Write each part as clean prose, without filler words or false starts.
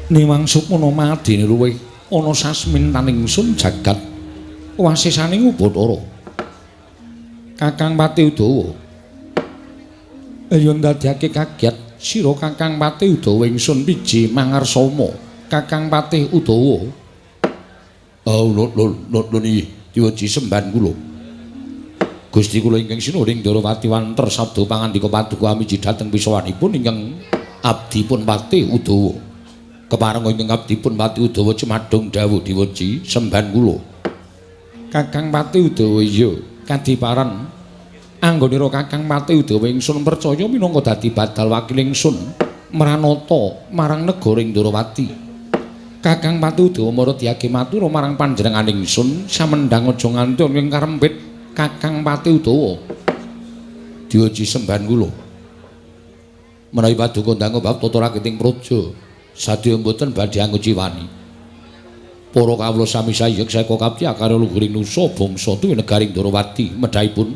Niwang supana madene luwih ana sasmintaning sun jagat wasisaning Ubathara. Kakang Pati Udawa. Ayo ndadekake kaget sira Kakang Pati Udawa ingsun piji mangarsama. Kakang Pati Udawa. Oh, lho lho lho niki diweji semban kula. Gusti kula ingkang sinuwun ing Ndorowati wanter sabda pangandika paduka amiji dhateng pisawanipun ingkang abdipun Pati Udawa. Kepareng ingkang abdipun Pati Udawa cemadhong dawuh diweji semban kula. Kakang Pati Udawa iya kadiparan anggonira Kakang Pati Udawa ingsun percaya minangka dadi badal wakil ingsun mranata marang negara Ndorowati. Kakang Pati Udawa maradiake matur marang panjenengan ingsun samendhang aja nganti ana ing karempit Kakang Pati Udawa. Diweji semban kula. Menawi paduka ndang bab tata raketing praja sadaya mboten badhe anguciwani. Para kawula sami sayek saeka kapti akarya luhuring nusa bangsa tuwi negaring Ndorowati medhahipun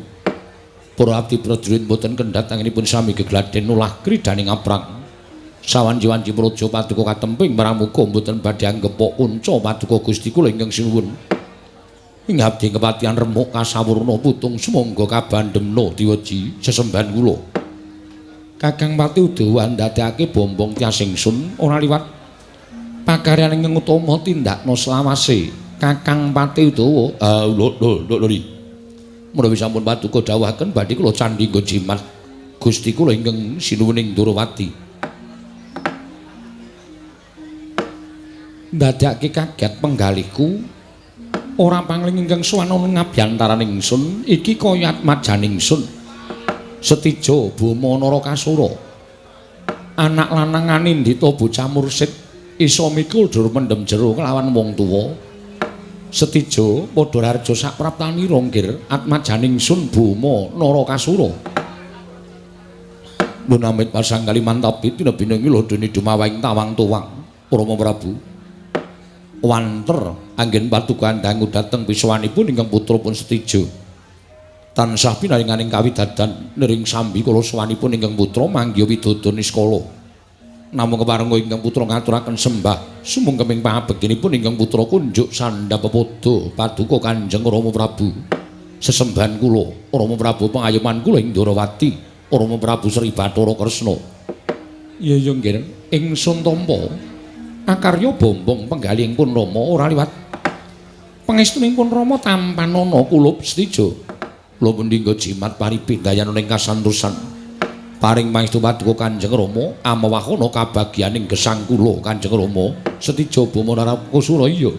para abdi prajurit mboten kendhat anginipun sami gegladhen nulah kridaning aprang. Sawanci-wanci praja paduka katemping pramuka mboten badhe anggepok unca paduka Gusti kula ingkang sinuwun. Ing abdi kepatihan remuk kasawurna putung sumangga kabandhemna diweji sesembahan kula. Kakang Pati Udawa ndadekake bombong tias ingsun ora liwat pakaryan ingkang utama tindakna selawase. Kakang Pati Udawa, ah lho lho lho lho. Menawi sampun paduka dawuhaken badhe kula candhi nggo jimat Gusti kula ingkang sinuwun ing Ndorowati. Ndadekake kaget penggalihku ora pangling ingkang sowan ana ngabyantaran ingsun iki kaya atmajan ingsun. Setija Boma Narakasura anak lanang anindita bocah mursid isa mikul dur mendem jero kelawan wong tuwa. Setija padha harja sapraptanira nggir atmajan ingsun Boma Narakasura. Nun amit pasang kalimantabit tinebina ngilodene dumawaing tawang tuwang Rama Prabu. Wanter anggen paduka dangu dhateng pisawanipun ingkang putra pun Setija. Tansah pinaringaning kawidadan niring sambi kala sowanipun ingkang putra manggiha widodo niskala. Namung keparenga ingkang putra ngaturaken sembah sumungkeming pangabektinipun ingkang putra kunjuk sandhap pepodo paduka Kanjeng Rama Prabu. Sesembahan kula Rama Prabu pangayoman kula ing Ndorowati Rama Prabu Sri Bathara Kresna. Iya iya nggih ingsun tampa akarya bombong penggalihipun Rama ora liwat pangestunipun Rama tampanana kulup Setija. Kula pundi nggo jimat paripindayan ing kasantosan. Paring pangestu paduka Kanjeng Rama amewahana kabagyaning gesang kula Kanjeng Rama Setija Boma Narakasura iya.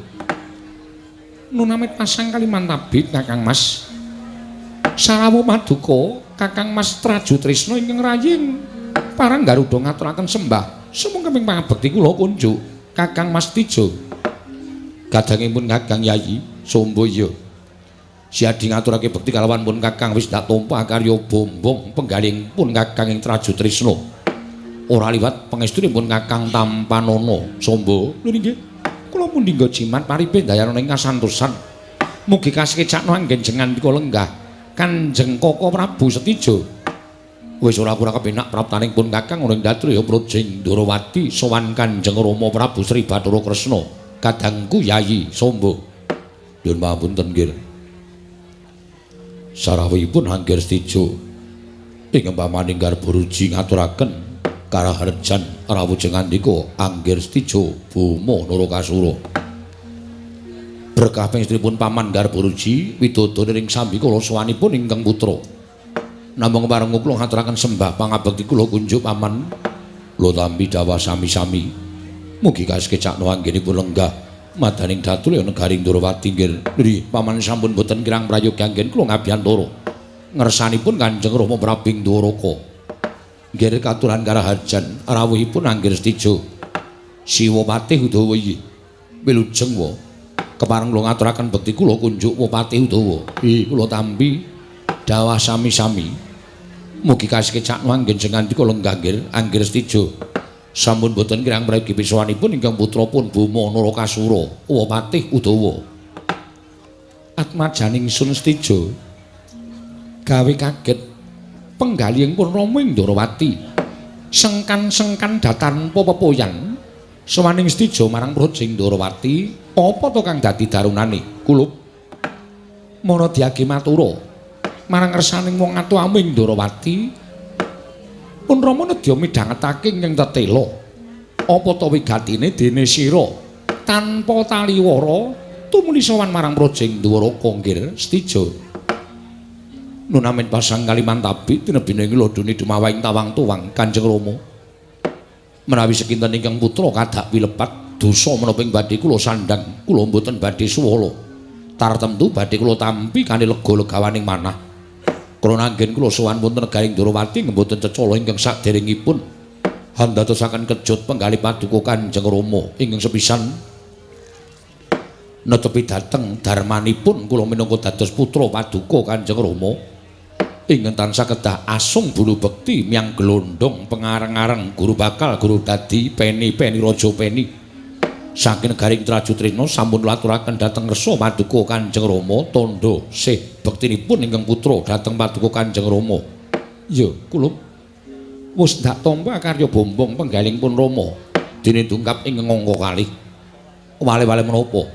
Nun amit pasang kalimantabit Kakang Mas. Sarawuh paduka Kakang Mas Traju Trisna ingkang raying parang Garuda ngaturaken sembah sumungkeming pangabekti kula kunjuk Kakang Mas Tija. Kadangipun Kakang Yayi Sombo iya. Siadi ngaturake bekti kalawan pun Kakang wis dak tampa akarya bombong penggalih pun Kakang ing Traju Trisna. Ora liwat pangestunipun Kakang tampanana Sombo. Lho nggih. Kula pundi nggo jimat paripendayana ing kasantosan. Mugi kasekecakno anggen jengandika lenggah Kanjeng Koko Prabu Setija. Wis ora kurang kepenak praptaning pun Kakang ana ing Datriya Praja Ndorowati sowan Kanjeng Rama Prabu Sri Bathara Kresna. Kadangku Yayi Sombo. Nyuwun pangapunten nggih. Sarawuhipun Angger Setija ing pamaning Garbaruji ngaturaken karaharjan rawuh jengandika Angger Setija Boma Narakasura. Berkah pangestunipun paman Garbaruji widodo ring sambikala sowanipun ingkang putra. Namung kepareng kula ngaturaken sembah pangabekti kula kunjuk paman. Kula tampi dawuh sami-sami. Mugi kasekecakno anggenipun lenggah madaning datulya negaring Ndorowati nggih. Nggih, paman sampun boten kirang prayoga anggen kula ngabiyantara. Ngersanipun Kanjeng Rama Prabu ing Dwaraka. Nggih katuran karaharjan rawuhipun Angger Setija. Siwa Patih Udawa iki. Wilujeng wa. Kepareng kula ngaturaken bekti kula kunjuk wa Patih Udawa. Nggih, kula tampi dawuh sami-sami. Mugi kasekecakno anggen jengandika lenggah nggih Angger Setija. Sampun boten kirang prayogi pisawanipun ingkang putra pun Boma Narakasura wa Patih Udawa. Atmajaning sun Setija gawe kaget penggalihipun Rama ing Ndorowati. Sengkan-sengkan datanpa pepoyan Sowaning Setija marang Projing Ndorowati, apa to kang dadi darunane? Kulup. Mara diage matura marang ngersaning wong atuh aming Ndorowati. Pun Rama nedya midhangetake ing tetela. Apa to wigatine dene sira tanpa taliwara tumuli sowan marang Projing Dwaraka nggir Setija. Nunamin pasang Kalimantabi tinebine ing lodone dumawaing tawang tuwang Kanjeng Rama. Menawi sekinten ingkang putra kadak wilepat dosa menapa ing badhe kula sandhang, kula mboten badhe suwala. Tartemtu badhe kula tampi kanthi lega legawaning manah. Krana anggen kula sowan wonten negaring Ndorowati mboten cecala ingkang saderengipun handadosaken kejut penggalih paduka Kanjeng Rama ingkang sepisan netepi dhateng darmanipun kula minangka dados putra paduka Kanjeng Rama ingkang tansah kedah asung bulu bekti miyang glondong pengareng-areng guru bakal guru dadi peni-peni raja peni. Saking negaring Trajutrisna sampun laturaken dhateng ngersa paduka Kanjeng Rama tandha sih bektinipun ingkang putra dhateng paduka Kanjeng Rama. Ya kula wis ndak tampa karya bombong penggalihipun Rama dene dungkap ing angka kalih. Wale-wale menapa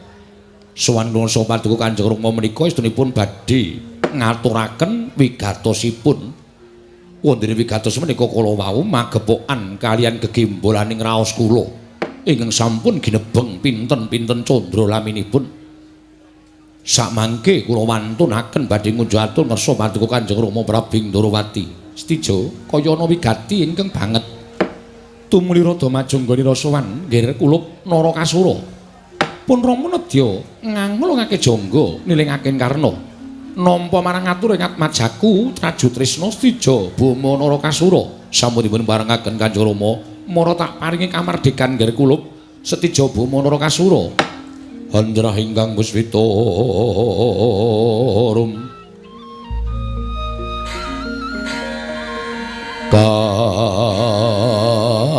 sowan kula paduka Kanjeng Rama menika estunipun badhe ngaturaken wigatosipun. Wondene wigatos menika kala wau magepokan kaliyan gegembolaning raos kula ingkang sampun ginebeng pinten-pinten candra laminipun. Sakmangke kula wantunaken badhe ngunjuk atur ngersa paduka Kanjeng Rama Prabu Ndorowati. Setija kaya ana wigati ingkang banget tumuli rada majangga sowan nggir kulup Narakasura. Pun Rama nedya ngangulungake jangga nilingake Karna. Nampa marang atur ing atmajaku Trajutrisna Setija Bama Narakasura. Sampun dipun parengaken Kanjeng Rama, mara tak paringi kamardikan nggir kulup Setija Bama Narakasura. Handrah ingkang puswita rum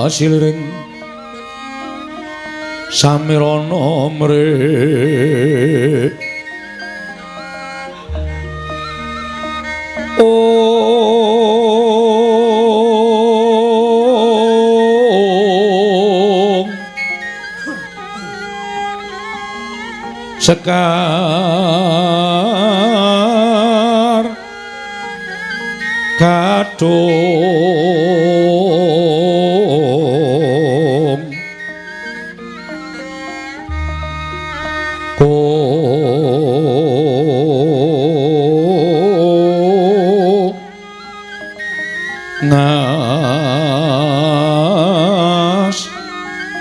kasiliring samirana mrih ong sekar kadung ko ngas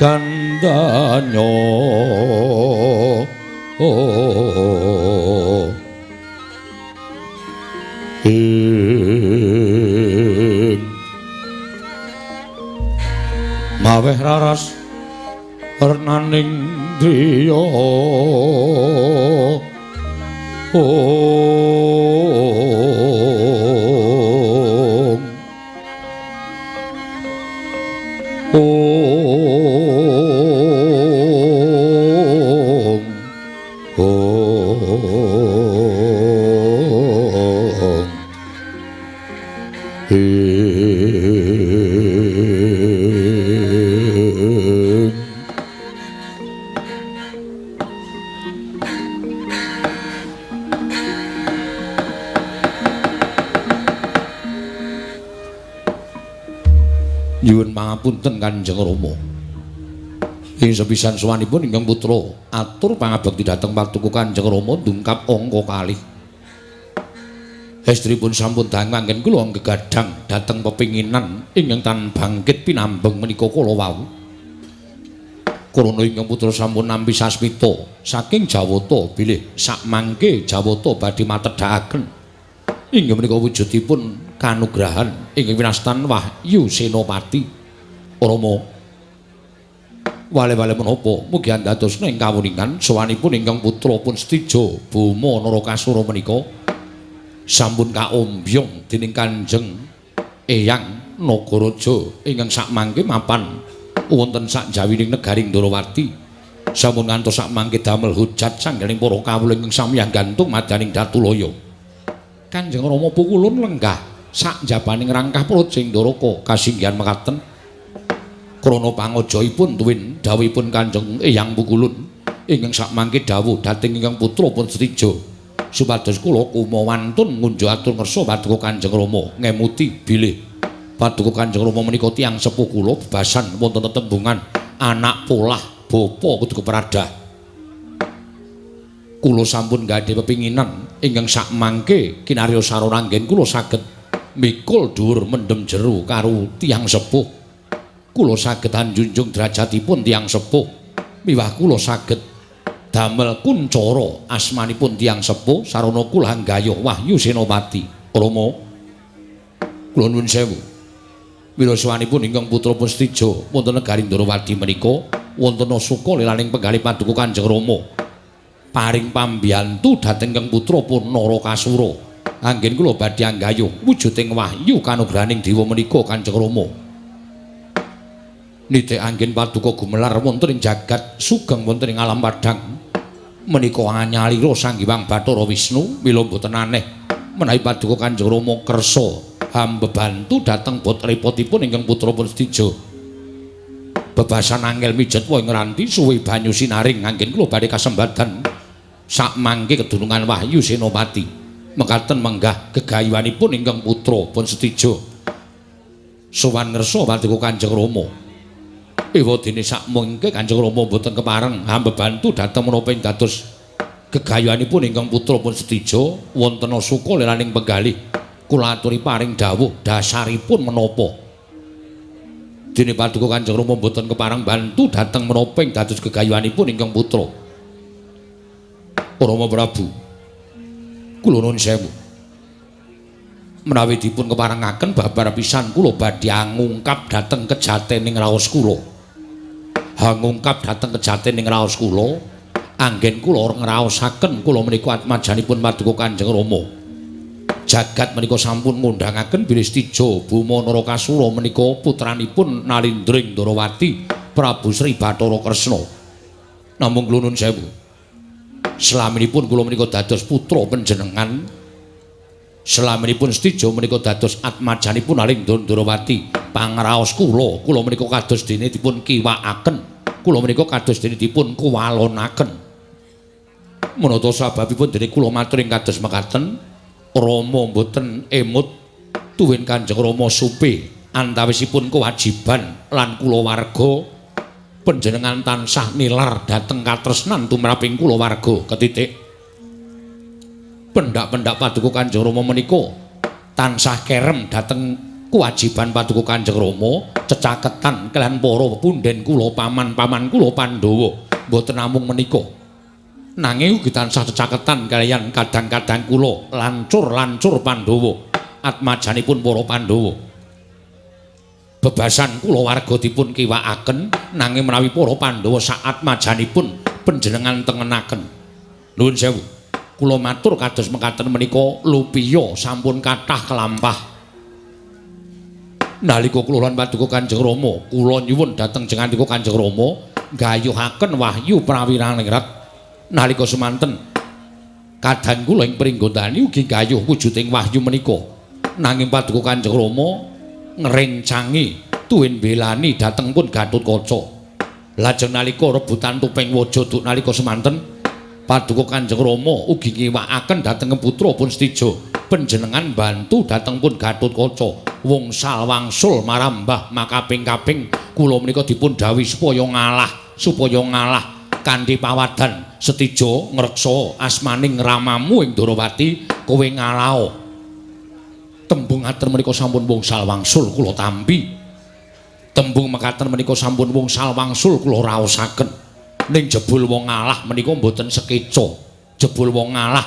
gandanyo ing maweh raras wernaning driya ong ong ong ing nyuwun pangapunten Kanjeng Rama. Ing sepisan sowanipun ingkang putra atur pangabekti dhateng paduka Kanjeng Rama ndungkap angka kalih. Estripun sampun dang manggen kula gegadhang dhateng pepinginan ingkang tan bangkit pinambeng menika kala wau. Krana ingkang putra sampun nampi sasmita saking Jawata bilih sakmangke Jawata badhe matedhakaken. Inggih menika wujudipun kanugrahan ingkang winastan Wahyu Senopati. Rama, wale-wale menapa mugi andadosna ing kawuningan sowanipun ingkang putra pun Setija Bama Narakasura menika sampun kaombyong dening Kanjeng Eyang Nagaraja ingkang sakmangke mapan wonten sakjawining negari Ndorowati. Sampun ngantos sakmangke damel hujat sanggening para kawula ingkang samyang gantung madaning Datulaya. Kanjeng Rama pukulun lenggah sakjabaning rangkah Projeng Ndoraka kasinggihan mekaten. Krana pangajaipun tuwin dawuhipun Kanjeng Eyang Pukulun ingkang sakmangke dawuh dhateng ingkang putra pun Setija supados kula kumawantun ngunjuk atur ngersa paduka Kanjeng Rama ngemuti bilih paduka Kanjeng Rama menika tiyang sepuh kula bebasan wonten tetembungan anak polah bapa kudu kepradah. Kula sampun gadhah pepinginan ingkang sakmangke kinarya sarana anggen kula saged mikul dhuwur mendem jero karo tiyang sepuh. Kula saged anjunjung derajatipun tiyang sepuh miwah kula saged damel kuncara asmanipun tiyang sepuh sarana kula nggayuh Wahyu Senopati. Rama, kula nuwun sewu. Wiraswanipun ingkang putra Pustija wonten negari Ndrawati menika wonten suka lelaning penggalih paduka Kanjeng Rama paring pambiyantu dhateng ingkang putra pun Narakasura. Anggen kula badhe anggayuh wujuding wahyu kanugrahaning dewa menika Kanjeng Rama. Nitik anggen paduka gumelar wonten ing jagat sugeng wonten ing alam padhang menika anyalira Sang Hyang Bathara Wisnu mila mboten aneh menawi paduka Kanjeng Rama kersa hambebantu dhateng bot repotipun ingkang putra pun Setija. Bebasan angel mijet wa ing ranti suwe banyu sinaring anggen kula badhe kasembadan sakmangke kedunungan Wahyu Senopati. Mekaten menggah gegayuhanipun ingkang putra pun Setija. Sowan ngersa paduka Kanjeng Rama. Ewa dene sakmangke Kanjeng Rama mboten kepareng hambebantu dhateng menapa ing dados gegayuhanipun ingkang putra pun Setija wonten suka lelaning penggalih kula aturi paring dawuh dasaripun menapa. Dene paduka Kanjeng Rama mboten kepareng bantu dhateng menapa ing dados gegayuhanipun ingkang putra. Rama Prabu, kula nuwun sewu. Menawi dipun keparengaken babar pisan kula badhe angungkap dhateng kejatening raos kula. Hangungkap dhateng kejatening raos kula, anggen kula ngraosaken kula menika atmajanipun paduka Kanjeng Rama. Jagat menika sampun ngundhangaken bilih Setija Buma Narakasura menika putranipun Nalindring Ndrawati Prabu Sri Bathara Kresna. Namung kula nuwun sewu. Selaminipun kula menika dados putra panjenengan. Selaminipun Setija menika dados atmajanipun Nalindra Ndrawati. Pangraos kula, kula menika kados dene dipun kiwakaken. Kula menika kados dene dipun kuwalonaken. Menata sababipun dene kula matur ing kados mekaten, Rama mboten emut tuwin Kanjeng Rama supe antawisipun kewajiban lan kulawarga panjenengan tansah nilar dhateng katresnan tumraping kulawarga ketitik. Pendak-pendak paduka Kanjeng Rama menika tansah kerem dhateng kewajiban paduka Kanjeng Rama cecaketan kaliyan para punden kula paman-paman kula Pandhawa mboten namung menika nanging ugi tansah cecaketan kaliyan kadang-kadang kula lancur-lancur Pandhawa atmajanipun para Pandhawa. Bebasan kula warga dipun kiwakaken nanging menawi para Pandhawa sak atmajanipun panjenengan tengenaken. Nuwun sewu. Kula matur kados mekaten menika lupiya sampun kathah kelampah. Nalika kula lan paduka Kanjeng Rama, kula nyuwun dhateng jengandika Kanjeng Rama nggayuhaken wahyu prawirangrat. Nalika semanten kadang kula ing Pringgondani ugi nggayuh wujuding wahyu menika. Nanging paduka Kanjeng Rama ngrencangi tuwin belani dhateng pun Gatotkaca. Lajeng nalika rebutan topeng waja duk nalika semanten paduka Kanjeng Rama ugi ngiwakaken dhateng putra pun Setija panjenengan bantu dhateng pun Gatotkaca wongsal wangsul marambah makaping-kaping kula menika dipun dhawuhi supaya ngalah kanthi pawadan Setija ngreksa asmaning ramamu ing Ndrawati kowe ngalao. Tembung ngaten menika sampun wongsal wangsul kula tampi. Tembung mekaten menika sampun wongsal wangsul kula raosaken. Ning jebul wong ngalah menika mboten sekeca. Jebul wong ngalah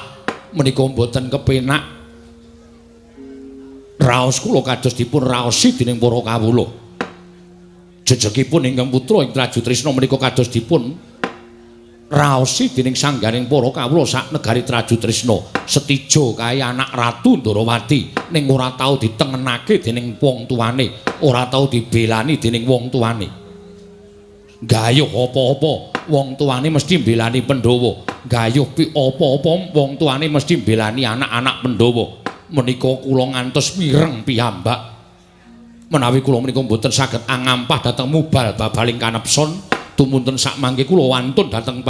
menika mboten kepenak. Raos kula kados dipun raosi dening para kawula. Jejegipun ingkang putra ing Trajutrisna menika kados dipun raosi dening sangganing para kawula sak negari Trajutrisna. Setija kae anak Ratu Ndrawati ning ora tau ditengenake dening wong tuane, ora tau dibelani dening wong tuane. Gayuh apa-apa wong tuane mesti mbelani Pandhawa. Gayuh pi apa-apa wong tuane mesti mbelani anak-anak Pandhawa. Menika kula ngantos mireng piyambak. Menawi kula menika mboten saged angampah dhateng mubal babaling kanepson, tumunten sakmangke kula wantun dhateng